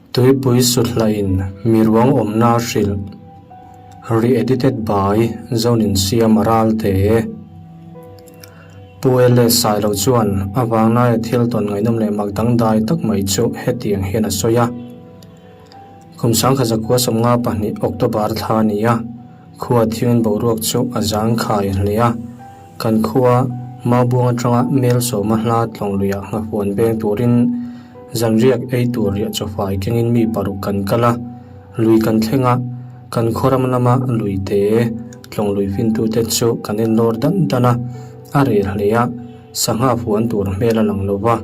Tuipui Suthlain mi ruang awmna a hrilh. Re-edited by Zoninsiama Ralte. Pu LS Sailo chuan a vanglaia thil tawn ngaihnawm leh mak dangdai tak mai chu hetiang hian a sawi a. Kum 1952 October thla a ni a, khua thiangin boruak chu a zangkhai hle a. Kan khua Maubuang atanga mel sawma hla tlawng luiah nghahuan veng turin zanriak ei tur riah chawfai kengin mi paruk kan kal a, lui kan thleng a, kan khaw ram lama lui te tlawng lui fintute chu kan en lawr dan dan a, a rel hle a, sangha fuan tur hmel a lang lo va.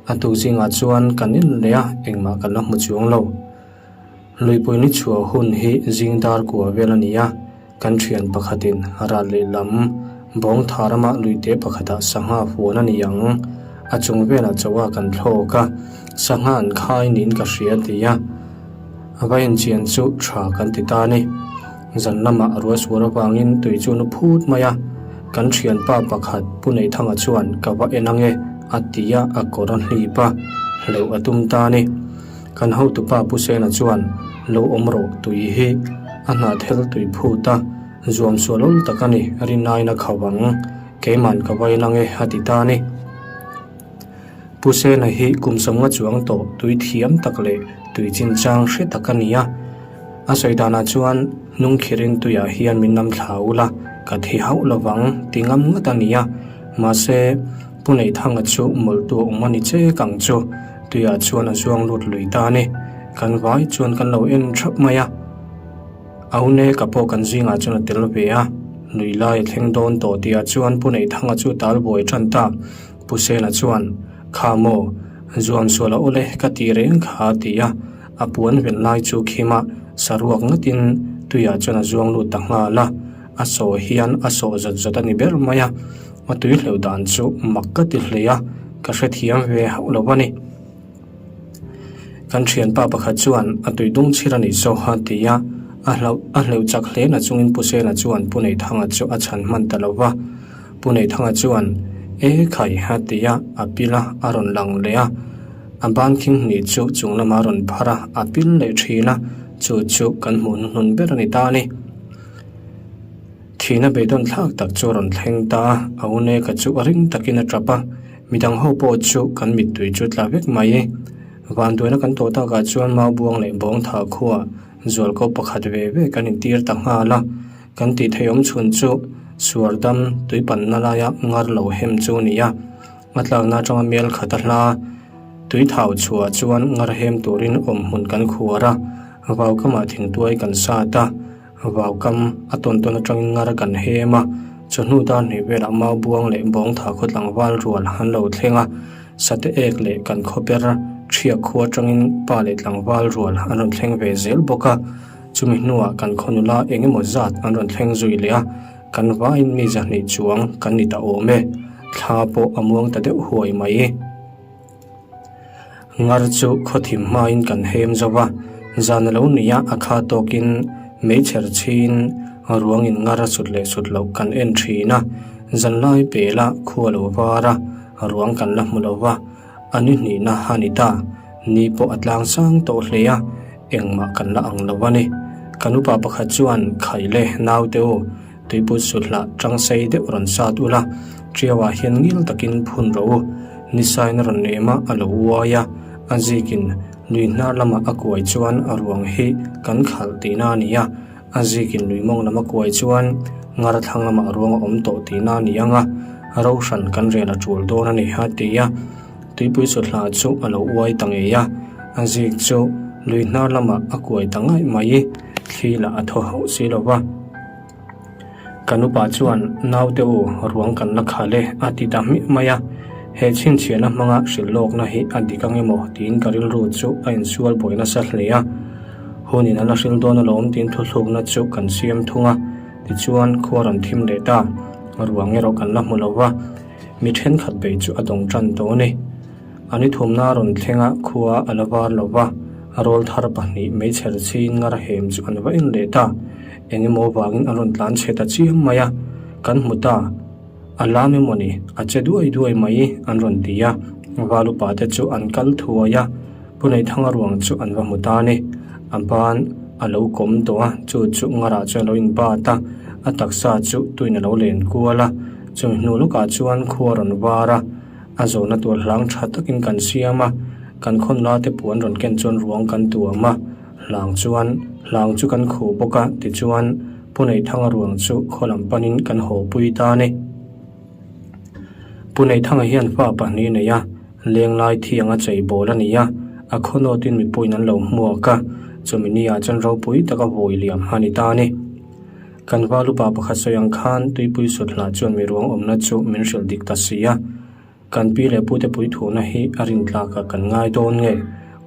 A tuk zingah chuan kan en leh a, engmah kan la hmu chuang lo. Luipui ni chhuah hun hi zing dar kua vel a ni a, kan thian pakhatin ral lehlam bawng tha rama luite pakhatah sangha huan a ni ang. A chung velah chauha kan thlawk a, sangha an khai niin ka hria a ti a. A va enchian chu tha kan ti ta a ni. Zan lamah ruah sual avangin tui chu nu phut mai a, kan thianpa pakhat Pu Neithanga chuan ka va en ange a ti a, a kawr a hlip a, hleuh a tum ta a ni. Kan hotupa Pu Sena chuan lo awm rawh tui hi a hnahthel tui phut a, zuam sual awl tak a ni, rinaiin a khauh ang, keiman ka va en ange a ti ta a ni. Pu Sena hi kum sawmnga chuang tawh tui thiam tak leh tui chinchang hre tak a ni a. A sawi danah chuan hnung khirin tuiah hian min nam thla ula, ka thi hauh lovang ti ngam ngat a ni a. Mahse, Pu Neithanga chu mawlhtu a awm a ni che kang chu tuiah chuan a zuang lut lui ta a ni. Kan vai chuan kan lo en thap mai a. Aune ka pawh kan zingah chuan a tel ve a, lui lai a thleng dawn tawh tihah chuan Pu Neithanga chu talbuai tan ta. Pu Sela chuan, Kha maw, zuam sual a awl e ka ti reng kha a ti a, a puan ven lai chu khima saruak ngatin tuiah chuan a zuang lut ta nghal a, a saw hian a sawh zawt zawt a ni ber mai a, a tui hleuh dan chu mak ka ti hle a, ka hrethiam ve hauh lo a ni. Kan thianpa pakhat chuan a tui dung chhir a nih saw a ti a, a hlauh a hleuh chak hle na chungin Pu Sela chuan Pu Neithanga chu a chhan hman ta lo va. Pu Neithanga chuan E khai a ti a, a pil a, a rawn lang leh a. A ban khing hnih chu chung lamah a rawn phar a, a pil leh thin a, chu chu kan hmuh hnuhnun ber a ni ta a ni. Thihna beidawn thlak tak chu a rawn thleng ta a, a uneka chu a ring takin a tap a, midang ho pawh chu kan mittui chu tla vek mai. Vanduaina kan tawh takah chuan Maubuang leh Bawngtha khuaa zualko pakhat ve ve kan intir ta nghal a, kan tih theih awm chhun chu Suardam tui panna laia ngar lo hem chu a ni a, a tlakna atanga mel khat a hla tui thau chhuah chuan ngar hem turin awmhmun kan khuar a, vaukamah thingtuai kan sat a. Vaukam a tawn tawn atangin ngar kan hem a, chawhnu dar hnih velah Maubuang leh Bawngtha khaw tlangval rual an lo thleng a, Sate ek leh kan khaw ber Thiak khua atangin pa leh tlangval rual an rawn thleng ve zel bawk a, chumi hnuah kan khaw nula eng emaw zat an rawn thleng zui leh a, kan vaiin mi zahnih chuang kan ni ta awm e, thla pawh a muang ta deuh huai mai. Ngar chu khawthim hmain kan hem zo va, zan a lo ni a, a kha tawkin meichher chhin ruangin ngar a sut leh sut loh kan en thin a, zanlai pela khu a lo var a, ruang kan la hmu lo va, a ni hnihna a ni ta, ni pawh a tlang sang tawh hle a, engmah kan la ang lo a ni. Kan upa pakhat chuan Khaile naute u, Tuiput sulhlah tang sei deuh rawn sat ula, Ṭiauah hian ngil takin phun rawh u. Nisain a rawn nem a, a lo uai a, a zikin lui hnar lamah a kuai chuan a ruang hi kan khalh tihna a ni a, a zikin lui mawng lam a kuai chuan ngar thlang lamah ruang a awm tawh tihna a ni ang a, ro hran kan rel a ṭul dawn a ni, a ti a. Tuipui sulhlah chu a lo uai ta ngei a, a zik chu lui hnar lamah a kuai ta ngaih mai, thli lah a thaw hauh si lo va. Kan upa chuan naute u ruang kan la khal e a ti ta hmiah mai a, he chhinchhiahna hmanga hrilh lawkna hi a dik ang emaw tiin ka rilru chu a insual buai nasa hle a. Hunin a la hril dawn alawm tiin thuthlukna chu kan siam thung a, tichuan khua rawn thim leh ta, ruang erawh kan la hmu lo va, mi thenkhat bei chu a dawng tan tawh a ni. A ni thumna rawn thleng a, khua a la var lo va, a rawl thar pahnih meichher chhin ngar hem chu an va en leh ta. Eng emaw vangin an rawn tlan chhe ta chiang mai a, kan hmu ta. A lam emaw ni, a che duai duai mai an rawn ti a, val upa te chu an kal thuai a. Pu Neihthanga ruang chu an va hmu ta a ni. A ban a lo kawm tawh a, chu chu ngarah chuan a lo inbat a, a taksa chu tuin a lo len kual a. Chumi hnu lawkah chuan khua rawn var a, a zawhna tur hlang tha takin kan siam a, kan khawnla te puan rawn ken chuan ruang kan tuam a, hlang chuan hlang chu kan khuh bawk a, tichuan Pu Neihthanga ruang chu khaw lam panin kan haw pui ta a ni. Pu Neihthanga hian fa pahnih a nei a, lenglai thiang a chei bawl a ni a, a khawnawtin mipuiin an lo hmuak a, chumi ni ah chuan ropui taka vawi liam a ni ta a ni. Kan val upa pakhat sawi ang khan tuipui sut hlah chuan mi ruang awmna chu min hrilh dik ta si a, kan pi leh pute pui thuhna hi a rintlak ah kan ngai dawn nge?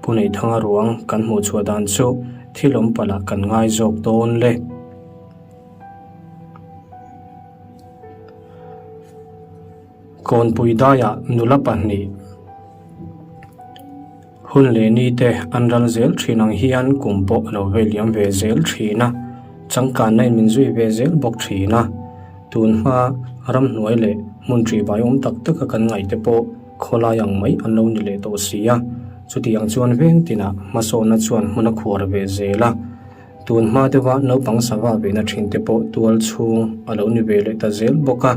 Pu Neihthanga ruang kan hmuh chhuah dan chu thil awm palh ah kan ngai zawk dawn le. Kawnpui daiah nula pahnih hun leh ni te an ral zel thin ang hian kum pawh a lo vei liam ve zel thin a, changkanna in min zui ve zel bawk thin a. Tun hma ramhnuai leh hmun ṭihbai awm tak taka kan ngaih te pawh khawlai ang mai an lo ni leh tawh si a, chutiang chuan veng tinah hmasawnna chuan hmun a khuar ve zel a. Tun hma deuha naupang sava vehna thin te pawh tual chhung a lo ni ve leh ta zel bawk a.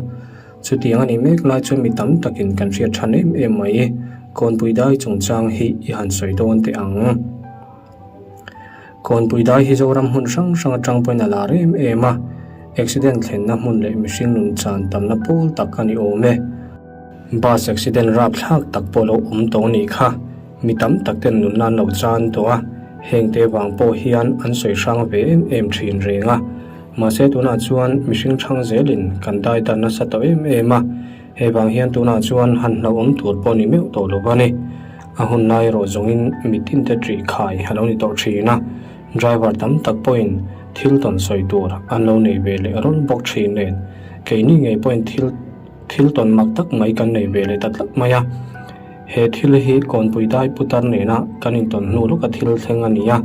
Chutiang a nih mek lai chuan mi tam takin kan hriat than em em mai. Kawnpui dai chungchang hi i han sawi dawn teh ang. Kawnpui dai hi Zoram hmun hrang hrang atang pawhin a lar em em a. Accident thlenna hmun leh mihring nun chan tamna pawl tak a ni awm e. Bus accident rapthlak tak pawh lo awm tawh nih kha. Mi tam tak ten nunna an lo chan tawh a, heng te vang pawh hian an sawi hrang ve em em thin reng a. Mahse tunah chuan mihring thang zelin kan dai dan nasa tawh em em a, hei vang hian tunah chuan han hlauhawm tur pawh ni meuh tawh lo va ni. A hun lai erawh zawngin mitin te ṭih khai a lo ni tawh thin a, driver tam tak pawhin thil tawn sawi tur an lo nei ve leh rawn bawk thin nen, keini ngei pawhin thil thil tawn mak tak mai kan nei ve leh ta tlat mai a. He thil hi Kawnpui dai putar nena kan intawn hnu lawka thil thleng a ni a,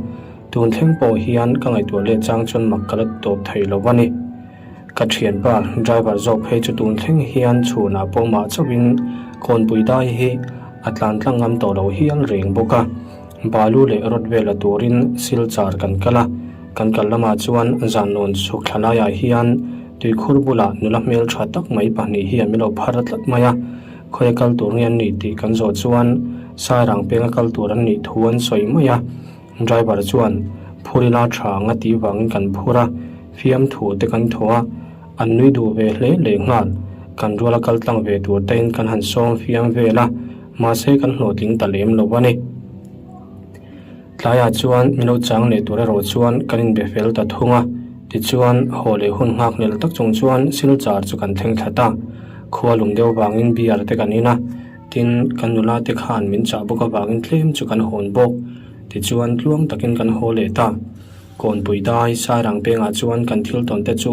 tun thleng pawh hian ka ngaihtuah leh chang chuan mak ka la tawp thei lo a ni. Ka thianpa driver zawk phei chu tun thleng hian chhunah pawh mah chauhin Kawnpui dai hi a tlan tlang ngam tawh lo hial reng bawk a. Balu leh rod vela turin Silchar kan kal a, kan kal lamah chuan zanlawn chhuk thla laiah hian tuikhur bulah nula hmeltha tak mai pahnih hian min lo phar tlat mai a. Khawia kal tur nge an nih tih kan zawh chuan Sairang penga kal tur an nih thu an sawi mai a, driver chuan phur ila tha ang a tih vangin kan phur a, fiamthu te kan thaw a, an nui duh ve hle leh nghal, kan ruala kal tlang ve tur tein kan han sawm fiam vel a, mahse kan hlawhtling ta lem lo a ni. Tlaiah chuan min lo chang leh tur erawh chuan kan inbe fel ta thung a, tichuan haw leh hun nghak nel tak chung chuan Silchar chu kan thleng thla ta. Khua lum deuh vangin beer te kan in a, tin kan nula te khan min chah bawk avangin tlem chu kan hawn bawk. Tichuan tluang takin kan haw leh ta. Kawnpui dai Sairang pengah chuan kan thil tawn te chu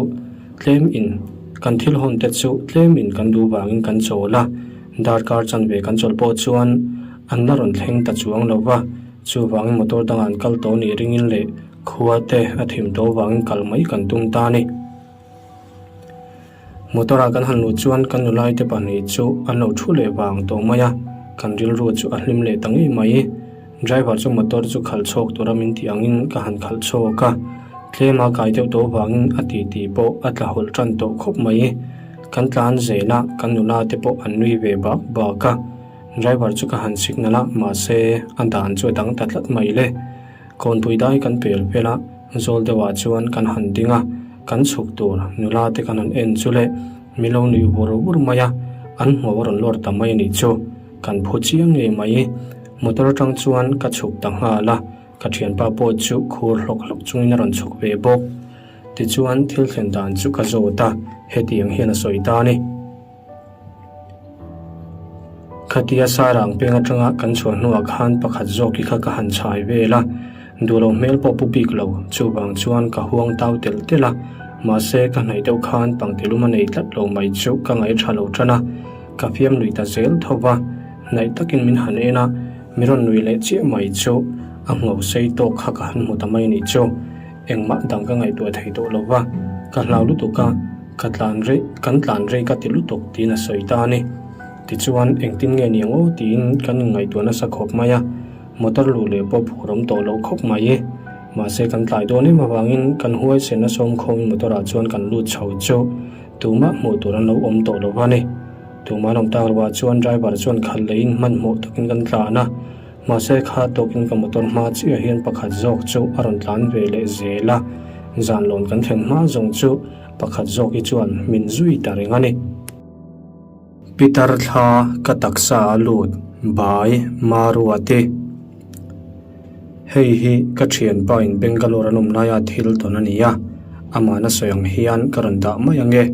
tlem in kan thil hawn te chu tlem in kan duh vangin kan chawl a, darkar chanve kan chawlh pawh chuan an la rawn thleng ta chuang lo va. Chuvangin motor dangah an kal tawh nih ringin leh khua te a thim tawh vangin kal mai kan tum ta a ni. Motor ah kan han luh chuan kan nulai te pahnih chu an lo thu leh vang tawh mai a, kan rilru chu a hlim leh ta ngei mai. Driver chu motor chu khalh chhawk tura min tih angin ka han khalh chhawk a, tlem a kai deuh tawh vangin a ti tih pawh a tla hawlh tan tawh khawp mai. Kan tlan zel a, kan nula te pawh an nui ve bak bak a. Driver chu ka han signal a, mahse a dan chu a dang ta tlat mai le. Kawnpui dai kan pel pel a, zawl deuhah chuan kan han ding a, kan chhuk tur nula te kan han en chu le, mi lo nuih vur vur mai a, an hmuh a rawn lawr ta mai a nih chu, kan phu chiang ngei mai. Motor atang chuan ka chhuk ta nghal a, ka thianpa pawh chu khur hlawk hlawk chungin a rawn chhuk ve bawk. Tichuan thil thlen dan chu ka zawt a, hetiang hian a sawi ta a ni. Khatia Sairang peng atanga kan chhuah hnuah khan pakhat zawk hi kha ka han chhai vel a, duh lo hmel pawh pu bik lo, chuvang chuan ka huang tau telh telh a, mahse ka hnaih deuh khan pangtilum a nei tlat lo mai chu ka ngaih tha lo tan a, ka fiam lui ta zel tho va, hnaih takin min han en a, mi rawn nui leh chiah mai chu a ngho sei tawk kha ka han hmu ta mai nih chu, engmah dang ka ngaihtuah thei tawh lo va, ka hlau lutuk a. Ka tlan rei, kan tlan rei ka ti lutuk tiin a sawi ta a ni. Tichuan, engtin nge ni ang aw tiin kan inngaihtuah nasa khawp mai a. Motor luh leh pawh phur awm tawh loh khawp mai. Mahse kan tlai dawn em avangin kan huaisenna sawmkhawmin motor ah chuan kan lut chho chu tumah hmuh tur an lo awm tawh lo va ni. Tumah an awm tak loh ah chuan driver chuan khalh leiin hmanhmawh takin kan tlan a. Mahse kha tawkin ka motor hma chiah hian pakhat zawk chu a rawn tlan ve leh zel a. Zan lawn kan thlen hma zawng chu pakhat zawk hi chuan min zui ta reng a ni. Pitar thla ka taksa a lut bai Maruati. Hei hi ka thianpa in Bangalore an awm laia thil tawn a ni a, amahna sawi ang hian ka rawn dah mai ang e.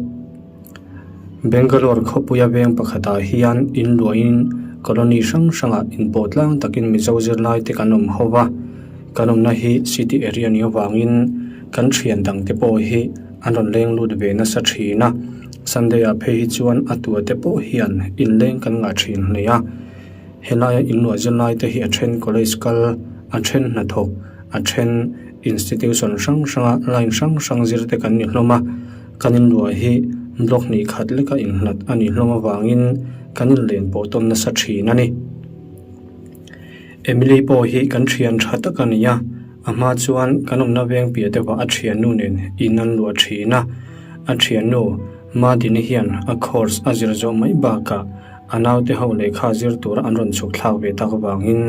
Bangalore khawpuia veng pakhatah hian in luahin colony hrang hrangah inpawh tlang takin Mizo zirlai te kan awm ho va, kan awmna hi city area ni avangin kan thian dangte pawh hi an rawn leng lut ve nasa thin a. Sunday ah phei hi chuan a tua te pawh hian inleng kan ngah thin hle a, helaia inluah zirlai te hi a then college kal, a then hnathawk, a then institution hrang hranga line hrang hrang zir te kan ni hlawm a, kan inluah hi block hnih khat leka inhlat a nih hlawm avangin kan inlen pawh tawn nasa thin a ni. Emily pawh hi kan thian tha tak a ni a, a hma chuan kan awmna veng piah deuhah a thiannu nen in an luah thin a. A thiannu Madini hian a course a zir zawh mai bakah a naute ho lehkha zir tura an rawn chhuk thlak ve tak avangin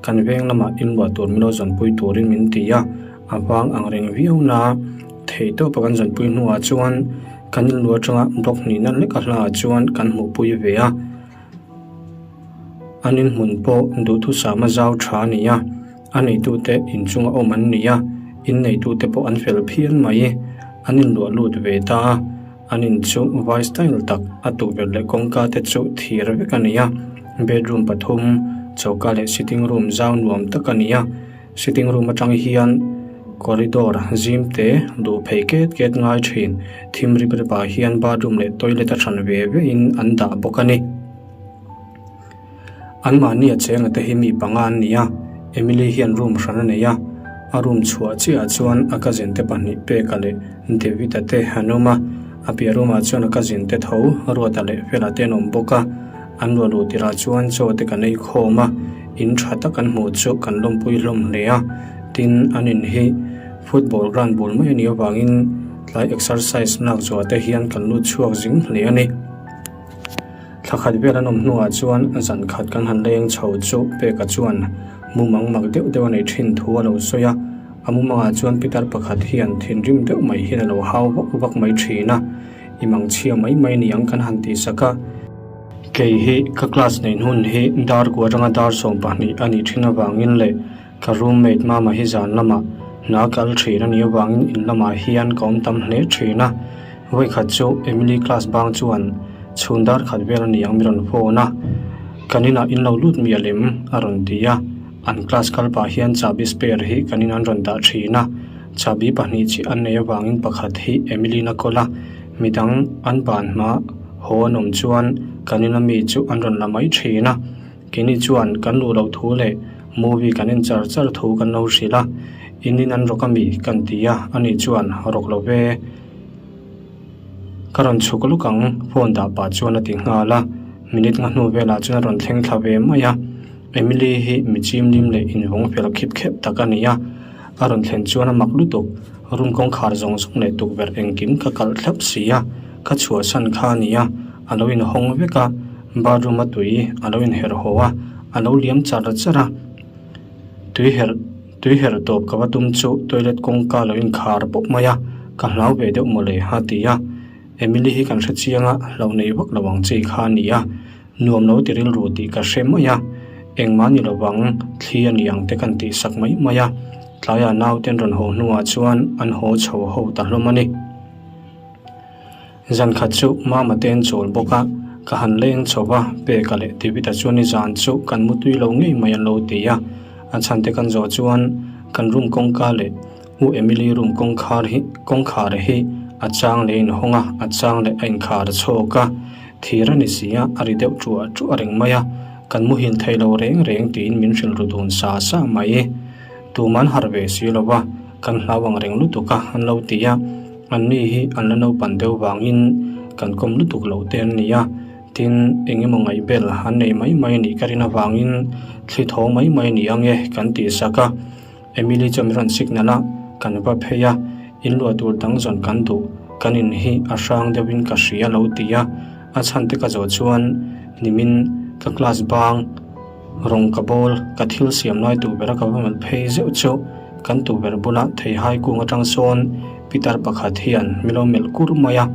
kan veng lamah inluah tur min lo zawnpui turin min ti a, a vang ang reng viau na. Theihtawpa kan zawnpui hnuah chuan kan inluah atanga block hnihna lek a hlaah chuan kan hmuhpui ve a. An inhmun pawh duhthusama zau tha a ni a, a neitute inchunga awm an ni a, inneitute pawh an fel phian mai. An inluah lut ve ta a, an in chu vai style tak a tukverh leh kawngka te chu thir vek a ni a, bedroom pathum, choka leh sitting room zau nuam tak a ni a, sitting room atang hian corridor zim te duh phei ket ket ngai thin, thim rip rip ah hian bathroom leh toilet a hran ve ve in an dah bawk a ni. Anmahni a chenga te hi mi panga an ni a, Emily hian room hran a nei a, a room chhuah chiah ah chuan a cousin te pahnih Peka leh David-a te an awm a, a piah room ah chuan a cousin te tho Ruata leh Fela te an awm bawk a, an luah luh tirh ah chuan chaw te kan ei khawm a, in tha tak an hmuh chu kan lawmpui hlawm hle a, tin an in hi football ground bul mai a nih avangin tlai exercise lak zuah te hian kan lut chhuak zing hle a ni. Thla khat vel an awm hnuah chuan zan khat kan han leng chho chu Peka chuan mumang mak deuh deuh a neih thin thu a lo sawi a, a mumangah chuan pitar pakhat hian thinrim deuh mai hian a lo hau vak vak mai thin a, i mang chhia mai mai ni ang kan han tih sak a. Kei hi ka class neih hun hi dar kua atanga dar 12 a nih thin avangin leh ka roommate Mama hi zan lamah hna kal thin a nih avangin in lamah hian ka awm tam hle thin a. Vawikhat chu Emily class bang chuan chhun dar khat vel a ni ang mi rawn phone a, kan inah in lo lut mial em? a rawn ti a, an class kal pah hian chahbi spare hi kan in an rawn dah thin a, chahbi pahnih chiah an nei avangin pakhat hi Emily-in a kawl a, midang an ban hma haw an awm chuan kan ina mi chu an rawn la mai thin a. Keini chuan kan luh loh thu leh movie kan en char char thu kan lo hrilh a, in in an rawk a mi kan ti a, ani chuan rawk lo ve. Ka rawn chhuk lawk ang phone dah pah chuan a ti nghal a, minute nga hnu velah chuan a rawn thleng thla ve mai a, Emily hi mi chimlim leh invawng fel khip khep tak a ni a, a rawn thlen chuan a mak lutuk, room kawngkhar zawng zawng leh tukverh engkim ka kalh thlap si a, ka chhuahsan kha a ni a, a lo inhawng vek a, bathroom a tui a lo inherh haw a, a lo liam char char a, tui herh tui herh tawp ka va tum chu toilet kawngka lo inkhar pawp mai a, ka hlau ve deuh mawle a ti a, Emily hi kan hre chiang a, hlauh nei vak lo ang chi kha a ni a, nuam lo ti rilru tih ka hre mai a, engmah ni lovang thli a ni ang te kan tih sak mai mai a, tlaiah naute an rawn haw hnuah chuan an haw chho ho ta hlawm a ni. Zan khat chu Mama te an chawl bawk a, ka han leng chho va, Peka leh David-a chuan i zan chu kan mutui lo ngei mai an lo ti a, a chhan te kan zawh chuan kan room kawngka leh U Emily room kawngkhar hi kawngkhar hi a chang leh a inhawng a, a chang leh a inkhar chhawk a, thir a ni si a, a ri deuh ṭuah ṭuah reng mai a, kan muhil thei lo reng reng tiin min hrilh ru dun sa sa mai. Tuman harh ve si lo va, kan hlau ang reng lutuk a an lo ti a, anni hi an la naupan deuh vangin kan kawm lutuk loh te an ni a. Tin, eng emaw ngaihbel an nei mai mai a nih ka rin avangin thli tho mai mai a ni ang e kan tih sak a. Emily chu min rawn signal a, kan va phei a, in luah tur dang zawn kan duh, kan in hi a hrang deuhin ka hria lo ti a, a chhan te ka zawh chuan nimin ka class bang rawng ka bawl ka thil siam lai tukverh a ka va melh phei zeuh chu kan tukverh bula theihai kung atang sawn pitar pakhat hian min lo melh kur mai a.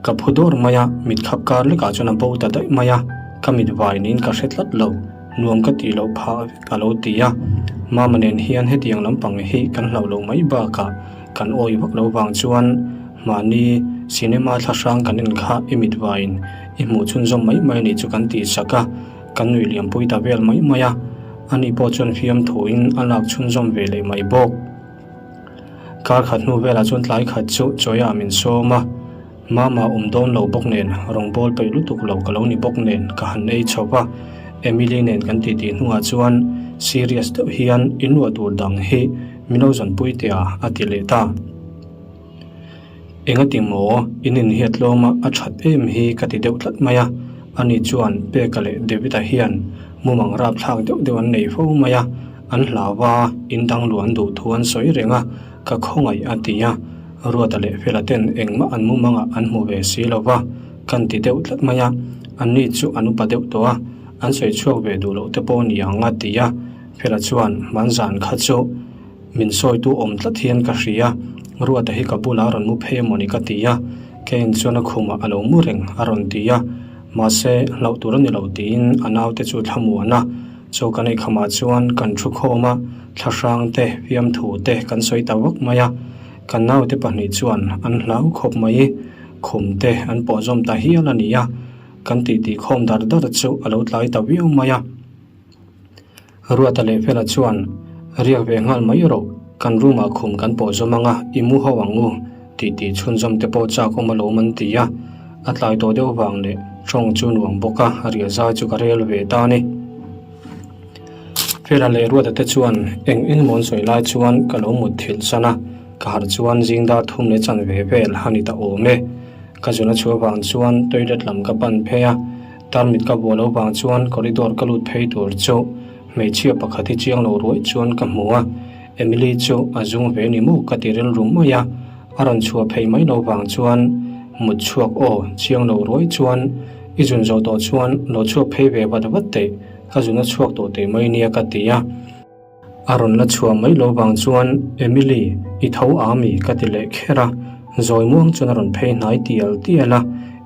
Ka phu dawr mai a, mit khap kar lekah chuan a bo ta daih mai a, ka mit vai niin ka hre tlat lo, nuam ka tih loh phah vek a lo ti a. Mama nen hian hetiang lampang hi kan hlauh loh mai bakah kan awi vak lo vang chuan mahni cinema thla hrang kan en kha i mit vaiin i hmuh chhunzawm mai mai a nih chu kan tih sak a, kan nuih liampui ta vel mai mai a, ani pawh chuan fiamthuin a lak chhunzawm ve leh mai bawk. Kar khat hnu velah chuan tlai khat chu Chawia min sawm a, Mama awm dawn lo bawk nen rawngbawl peih lutuk lo ka lo ni bawk nen ka han ei chho va, Emily nen kan titi hnuah chuan serious deuh hian inluah tur dang hi min lo zawnpui teh a a ti leh ta. Engati maw in inhiat tlawm a a that em hi ka ti deuh tlat mai a, ani chuan Peka leh David-a hian mumang rapthlak deuh deuh an nei fo mai a, an hlau a, in dang luah an duh thu an sawi reng a, ka khawngaih a ti a, Ruata leh Fela ten engmah an mumangah an hmu ve si lo va, kan ti deuh tlat mai a, anni chu an upa deuh tawh a, an sawi chhuak ve duh loh te pawh ni ang a ti a, Fela chuan hmanzan kha chu. Min sawitu awm tlat hian ka hria, Ruata hi ka bulah a rawn mu phei emawni ka ti a, Kane chuan a khumah a lo mu reng a rawn ti a, mahse hlauh tur a ni lo tiin a naute chu thlamuan a, chaw kan ei khamah chuan kan thu khawm a, thlahrang te, fiamthu te kan sawi ta vak mai a, kan naute pahnih chuan an hlau khawp mai, khum te an pawh zawm ta hial a ni a, kan titi khawm dar dar chu a lo tlai ta viau mai a. Ruata leh Fela chuan, Riak ve nghal mai rawh, kan room ah khum kan pawh zawm anga i mu ho ang u, tih tih chhunzawm te pawh chak awm alawm an ti a. A tlai tawh deuh vang leh tawng chu nuam bawk a, riah zai chu ka rel ve ta a ni. Fela leh Ruata te chuan eng eng maw an sawi lai chuan ka lo mut thilh san a, ka harh chuan zing dar thum leh chan ve vel a ni ta awm e. Ka zun a chhuah vang chuan toilet lam ka pan phei a. Tarmit ka buah lo vang chuan corridor ka lut phei tur chu hmeichhia pakhat hi chiang lo ruai chuan ka hmu a, Emily chu a zung ve ni maw ka ti rilru mai a, a rawn chhuah phei mai lo vang chuan mut chhuak aw chiang lo ruai chuan i zun zawh tawh chuan lo chhuak phei ve vat vat teh ka zun a chhuak tawh teh mai nia ka ti a. A rawn la chhuah mai lo vang chuan Emily, i tho a mi? ka ti leh kher a, zawi muang chuan a rawn phei hnai tial tial a,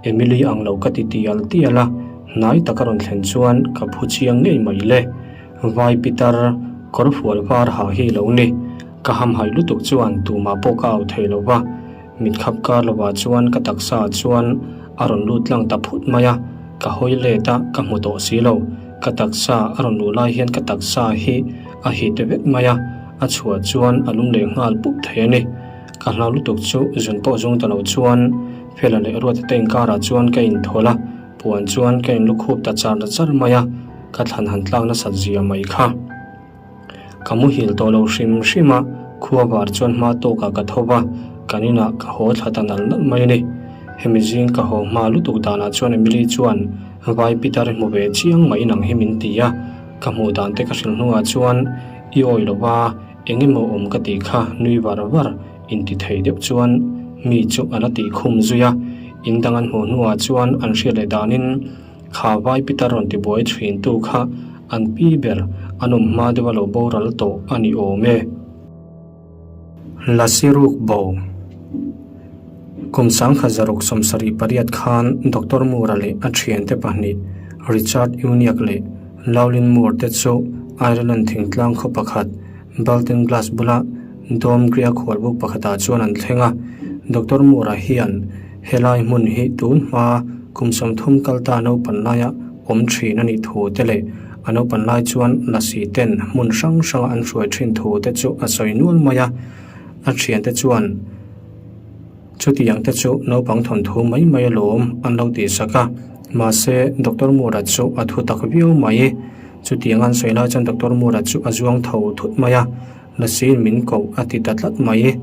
Emily ang lo ka ti tial tial a, hnai tak a rawn thlen chuan ka phu chiang ngei mai le. Vai pitar kawr fual var ha hi lo ni. Ka hamhaih lutuk chuan tumah pawh ka au thei lo va. Mit khap kar lovah chuan ka taksa ah chuan a rawn lut tlang ta phut mai a, ka hawi let a, ka hmu tawh si lo. Ka taksa a rawn luh lai hian ka taksa hi a hit vek mai a, a chhuah chuan a lum leh nghal pup thei a ni. Ka hlau lutuk chu zun pawh zung ta lo chuan Fela leh Ruata te inkarah chuan ka inthawlh a, puan chuan ka inlukhup ta char char mai a, ka thlan han tlak nasat zia mai kha. Ka muhil tawh lo hrim hrim a, khua var chuan hma tawkah ka tho va, kan inah ka haw thla ta nal nal mai a ni. Hemi zing ka haw hma lutuk danah chuan Emily chuan vai pitar hmu ve chiang mai nang hi min ti a, ka hmuh dan te ka hrilh hnuah chuan i awi lo va, eng emaw awm ka tih kha nui var var inti thei deuh chuan mi chu a la tih khum zui a, in dang an hmuh hnuah chuan an hriat leh danin, Kha vai pitar rawn ti buai thin tu kha an pi ber an awm hma deuh a lo boral tawh a ni awm e. Lasiruk Bo Kum 1978 khan Doctor Moore-a leh a thiante pahnih Richard Uniacke leh Laulin Moore te chu Ireland thingtlang khaw pakhat Baltinglass bula Dome Gria khualbuk pakhatah chuan an thleng a, Doctor Moore-a hian helai hmun hi tun hma kum 30 kal ta naupan laia awm thin a nih thu te leh a naupan lai chuan lasi ten hmun hrang hranga an hruai thin thu te chu a sawi nual mai a, a thiante chuan Chutiang te chu naupang thawnthu mai mai alawm an lo tih sak a, mahse Doctor Moore-a chu a thu tak viau mai. Chutiang an sawi lai chuan Doctor Moore-a chu a zuang tho thut mai a, Lasiin min koh a ti ta tlat mai.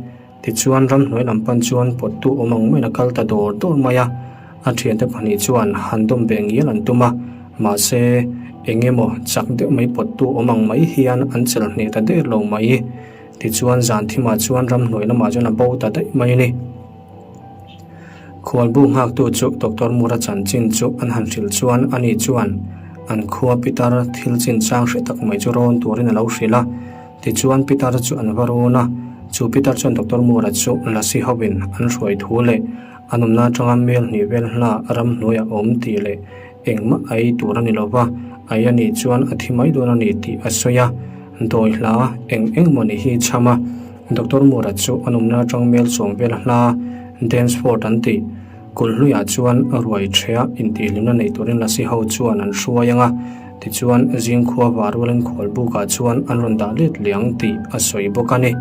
Tichuan ramhnuai lam pan chuan pawttu awm ang maiin a kal ta dawr dawr mai a. A thiante pahnih chuan han dawm ve ngial an tum a, mahse eng emaw chak deuh mai pawttu awm ang mai hian an chelh hneh ta der lo mai. Tichuan zan thimah chuan ramhnuai lamah chuan a bo ta daih mai a ni. Khualbu nghaktu chu Doctor Mura chanchin chu an han hrilh chuan ani chuan an khua pitar thil chinchang hre tak mai chu rawn turin a lo hrilh a. Tichuan pitar chu an va rawn a, chu pitar chuan Doctor Mura chu lasi hovin an hruai thu leh an awmna atanga mel hnih vel hla ramhnuaiah a awm tih leh engmah a ei tur a ni lova, a ei a nih chuan a thi mai dawn a ni tih a sawi a. Dawi hla eng eng maw ni hi chham a, Doctor Mura chu an awmna atang mel sawm vel hla Dansford an tih. Kulhluiah chuan ruai ṭhea intihhlimna nei turin lasi ho chuan an hruai ang a, tichuan zingkhua varualin khualbukah chuan an rawn dah let leh ang tih a sawi bawk a ni.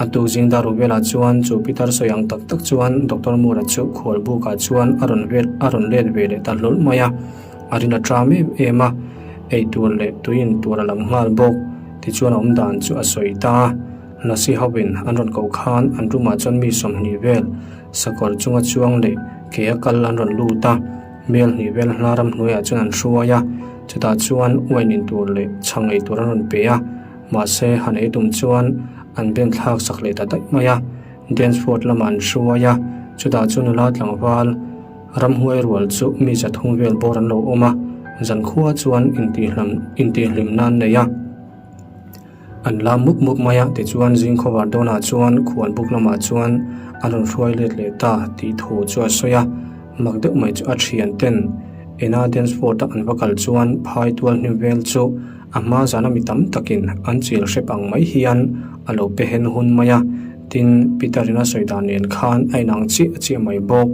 A tuk zing dar ruvelah chuan chu pitar sawi ang tak tak chuan Doctor Mura chu khualbukah chuan a rawn vel a rawn let ve leh ta hlawl mai a, a rin a ṭam em em a, eitur leh tui in tur a lam nghal bawk. Tichuan a awm dan chu a sawi ta a, lasi hovin an rawn koh khan an room ah chuan mi 20 vel Sakawr chunga chuang leh ke a kal an rawn lut a, mel hnih vel hla ramhnuaiah chuan an hruai a, chutah chuan wine in tur leh chhang ei tur an rawn pe a, mahse han ei tum chuan an ben thlak sak leh ta daih mai a, Dansford lamah an hruai a, chutah chu nula tlangval ramhuai rual chu mi zathum vel bawr an lo awm a, zankhua chuan intihhlam intihhlim nan nei a. An lam mup mup mai a, tichuan zing khawvar dawnah chuan khuan buk lamah chuan a rawn hruai let leh ta tih thu chu a sawi a, mak deuh mai chu a thian ten ena Dansford-a an va kal chuan phai tual hnim vel chu a hma zana mi tam takin an chil hrep ang mai hian a lo pe hen hun mai a, tin Peter-in a sawi dan nen khan a inang chiah chiah mai bawk.